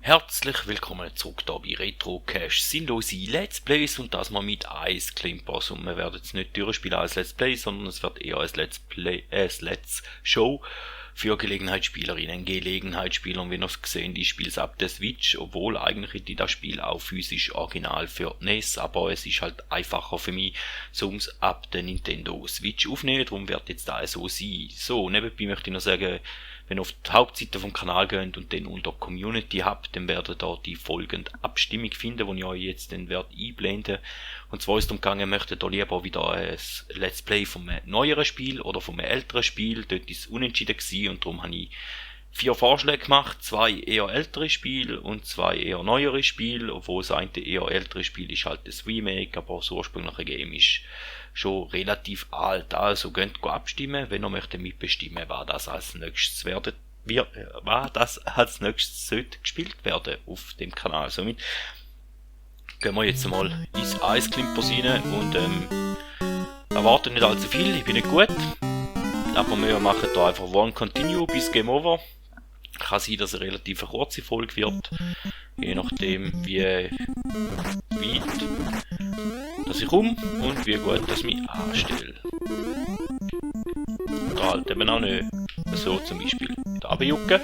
Herzlich willkommen zurück hier bei Retro Cash. Sinnlose Let's Plays und das mal mit Ice Climbers. Und wir werden jetzt nicht durchspielen als Let's Play, sondern es wird eher als Let's Show für Gelegenheitsspielerinnen, Gelegenheitsspieler. Und wie ihr gesehen, die spielen es ab der Switch, obwohl eigentlich hätte ich das Spiel auch physisch original für NES, aber es ist halt einfacher für mich, so ums ab der Nintendo Switch aufnehmen, darum wird jetzt da so sein. So, nebenbei möchte ich noch sagen, wenn ihr auf die Hauptseite vom Kanal geht und dann unter Community habt, dann werdet ihr die folgende Abstimmung finden, die ich euch jetzt dann einblenden. Und zwar ist es darum gegangen, möchtet ihr lieber wieder ein Let's Play vom neueren Spiel oder vom älteren Spiel. Dort ist es unentschieden gewesen und darum habe ich 4 Vorschläge gemacht, 2 eher ältere Spiele und 2 eher neuere Spiele, obwohl das eine eher ältere Spiel ist halt das Remake, aber das ursprüngliche Game ist schon relativ alt. Also könnt abstimmen, wenn ihr möchtet mitbestimmen, was das als nächstes sollte gespielt werden auf dem Kanal. Somit gehen wir jetzt mal ins Ice Climbers rein und erwarten nicht allzu viel, ich bin nicht gut, aber wir machen da einfach One Continue bis Game Over. Kann sein, dass es eine relativ kurze Folge wird, je nachdem wie weit dass ich komme und wie gut dass ich mich anstelle. Da halt eben auch nicht so zum Beispiel da runterjucken.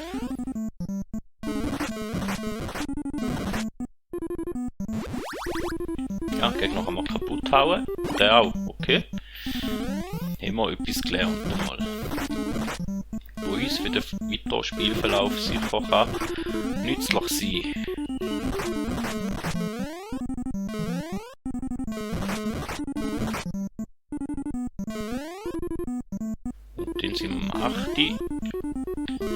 Ja, Gegner kann man kaputt hauen. Der auch, okay. Haben wir etwas gelernt mal. Wo uns für den weiteren Spielverlauf sicher kann nützlich sein. Und dann sind wir am 8.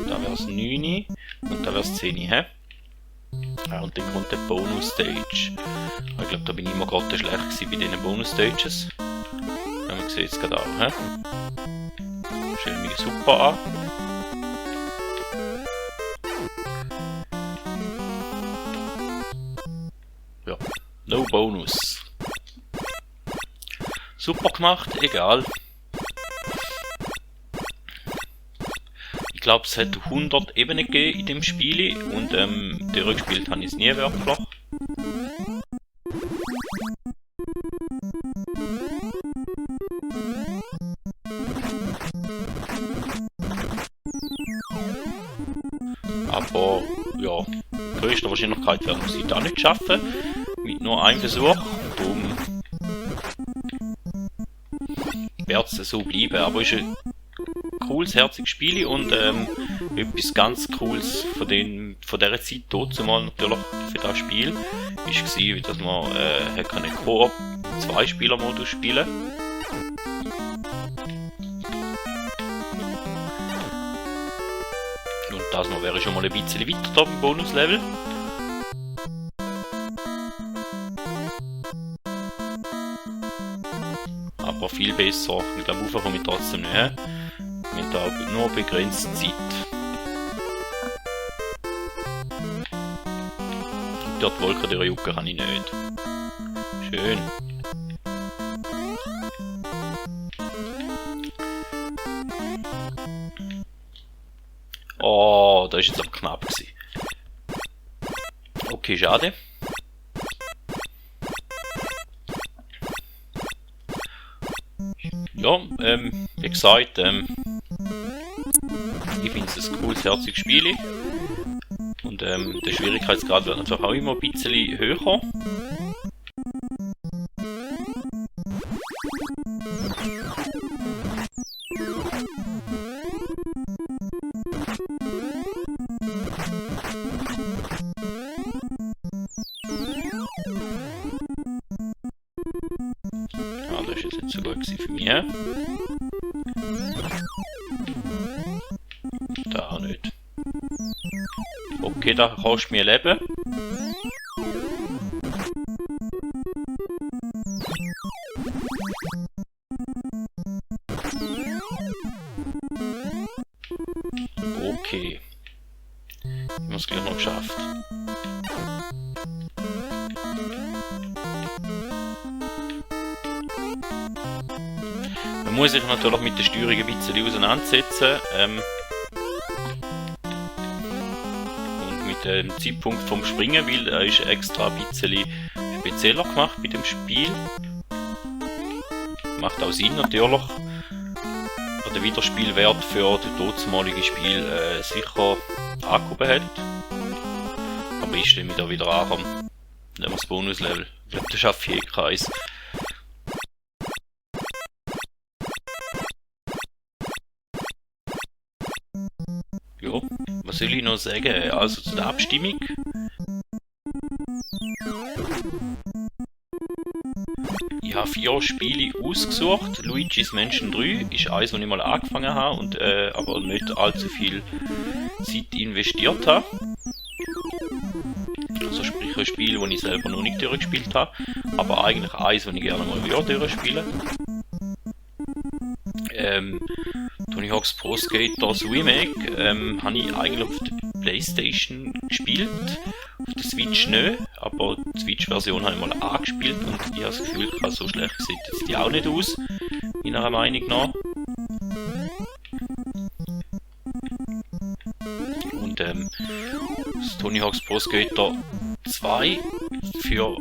Da wäre es 9. Und da wäre es 10. He? Ja, und dann kommt der Bonus-Stage. Ich glaube, da bin ich immer gerade schlecht gewesen bei diesen Bonus-Stages. Ja, man sieht es gerade auch. He? Stell mich super an. Ja, no Bonus. Super gemacht, egal. Ich glaube, es hat 100 Ebenen gegeben in dem Spiel und durchgespielt habe ich es nie wirklich. Aber ja, größte Wahrscheinlichkeit werden wir es da nicht schaffen. Mit nur einem Versuch. Darum wird es so bleiben. Aber es ist ein cooles, herziges Spiel und etwas ganz Cooles von dieser Zeit dort zumal natürlich für das Spiel ist gewesen, dass man einen Koop 2-Spieler-Modus spielen. Und das noch wäre schon mal ein bisschen weiter da beim Bonuslevel. Aber viel besser. Ich glaube, rauf komme ich trotzdem nicht. Wir haben da nur begrenzte Zeit. Und dort Wolken der Jucken kann ich nicht. Schön. Oh, da ist jetzt aber knapp gewesen. Okay, schade. Ja, wie gesagt, ich finde es ein cooles, herziges Spiel. Und der Schwierigkeitsgrad wird natürlich auch immer ein bisschen höher. Ja, das ist jetzt nicht so gut gewesen für mich. Da auch nicht. Okay, da kannst du mir leben. Okay. Ich habe es gleich noch geschafft. Man muss sich natürlich mit der Steuerung ein bisschen auseinandersetzen. den Zeitpunkt vom Springen, weil er ist extra ein bisschen spezieller gemacht bei dem Spiel. Macht auch Sinn natürlich. Der Wiederspielwert für das dortmalige Spiel sicher angehoben hat. Aber ich stehe mich da wieder an. Nehmen wir das Bonuslevel. Ich glaube, das schaffe ich keins. Ja, was soll ich noch sagen? Also zu der Abstimmung. Ich habe 4 Spiele ausgesucht. Luigi's Mansion 3 ist eins, das ich mal angefangen habe und aber nicht allzu viel Zeit investiert habe. Also sprich ein Spiel, das ich selber noch nicht durchgespielt habe, aber eigentlich eins, das ich gerne mal wieder durchspielen. Tony Hawk's Pro Skaters Remake habe ich eigentlich auf der Playstation gespielt, auf der Switch nicht, aber die Switch-Version habe ich mal angespielt und ich habe das Gefühl, so schlecht sieht jetzt die auch nicht aus, meiner Meinung nach. Und das Tony Hawk's Pro Skater 2 für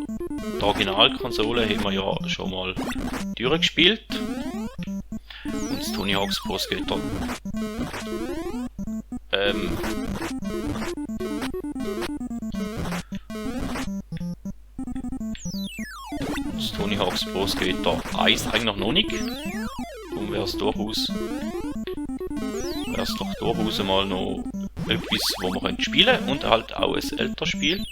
die Originalkonsole haben wir ja schon mal durchgespielt. Und das Tony Hawk's Pro Skater das Tony Hawk's Pro Skater 1 eigentlich noch nicht. Darum wäre es doch durchaus mal noch etwas, wo man spielen können und halt auch ein älteres Spiel.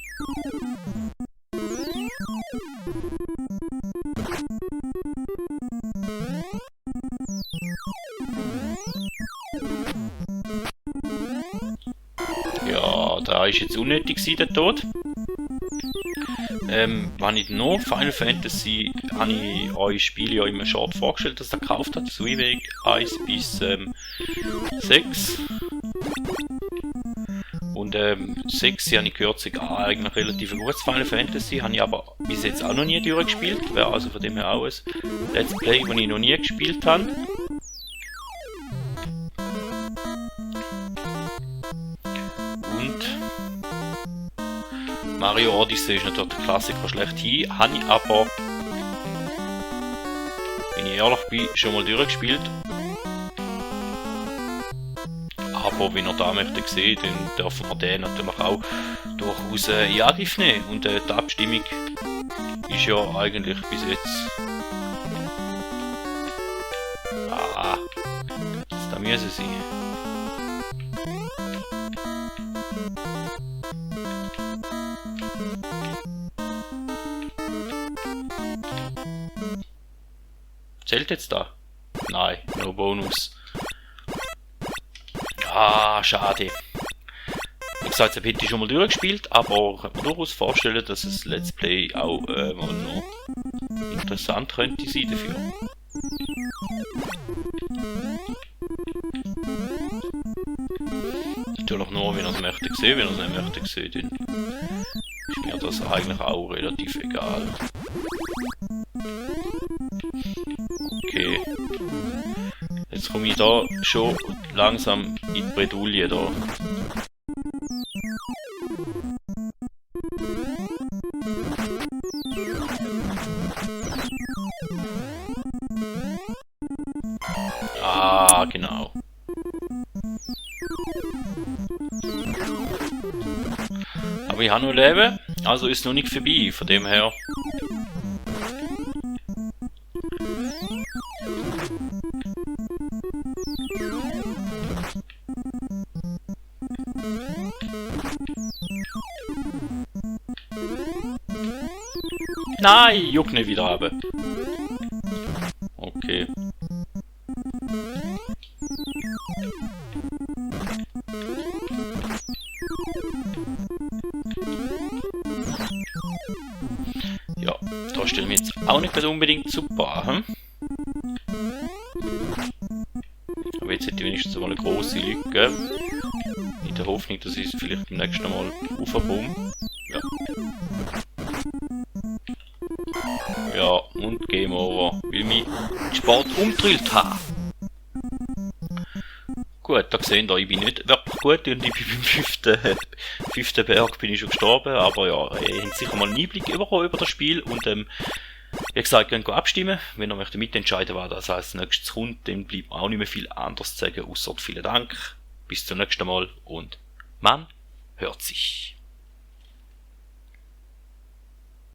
Ja, da ist jetzt unnötig gewesen, der Tod. Wenn ich noch Final Fantasy, habe ich euch Spiele ja immer Short vorgestellt, dass ihr gekauft habt, das Remake 1 bis 6. Und 6 habe ich gehört, ist eigentlich relativ gutes Final Fantasy, habe ich aber bis jetzt auch noch nie durchgespielt, wäre also von dem her auch ein Let's Play, das ich noch nie gespielt habe. Und Mario Odyssey ist natürlich der Klassiker schlechthin, habe ich aber, wenn ich ehrlich bin, schon mal durchgespielt. Aber wenn ihr da möchtet sehen, dann dürfen wir den natürlich auch durchaus in Angriff nehmen. Und die Abstimmung ist ja eigentlich bis jetzt... da müssen sie. Zählt jetzt da? Nein, no Bonus. Schade. Wie gesagt, das hätte ich schon mal durchgespielt, aber ich kann mir durchaus vorstellen, dass das Let's Play auch mal noch interessant könnte sein dafür. Natürlich nur, wenn ihr es möchte sehen, wenn ihr es nicht möchte sehen, dann ist mir das eigentlich auch relativ egal. Okay. Jetzt komme ich da schon langsam in die Bredouille da. Genau. Aber ich habe noch Leben, also ist noch nicht vorbei, von dem her. Nein, juck nicht wieder haben. Okay. Ja, da stellen wir jetzt auch nicht unbedingt super. Aber jetzt hätte ich wenigstens mal eine grosse Lücke. In der Hoffnung, dass ich es vielleicht beim nächsten Mal aufkomme. Ja. Ja, und Game Over, weil mich Sport umtrillt hat. Gut, da sehen wir, ich bin nicht wirklich gut und ich bin beim fünften Berg bin ich schon gestorben, aber ja, ihr habt sicher mal einen Einblick bekommen über das Spiel und wie gesagt, könnt ihr abstimmen, wenn ihr möchtet mitentscheiden, was das als nächstes kommt, dann bleibt mir auch nicht mehr viel anderes zu sagen, außer vielen Dank, bis zum nächsten Mal und man hört sich.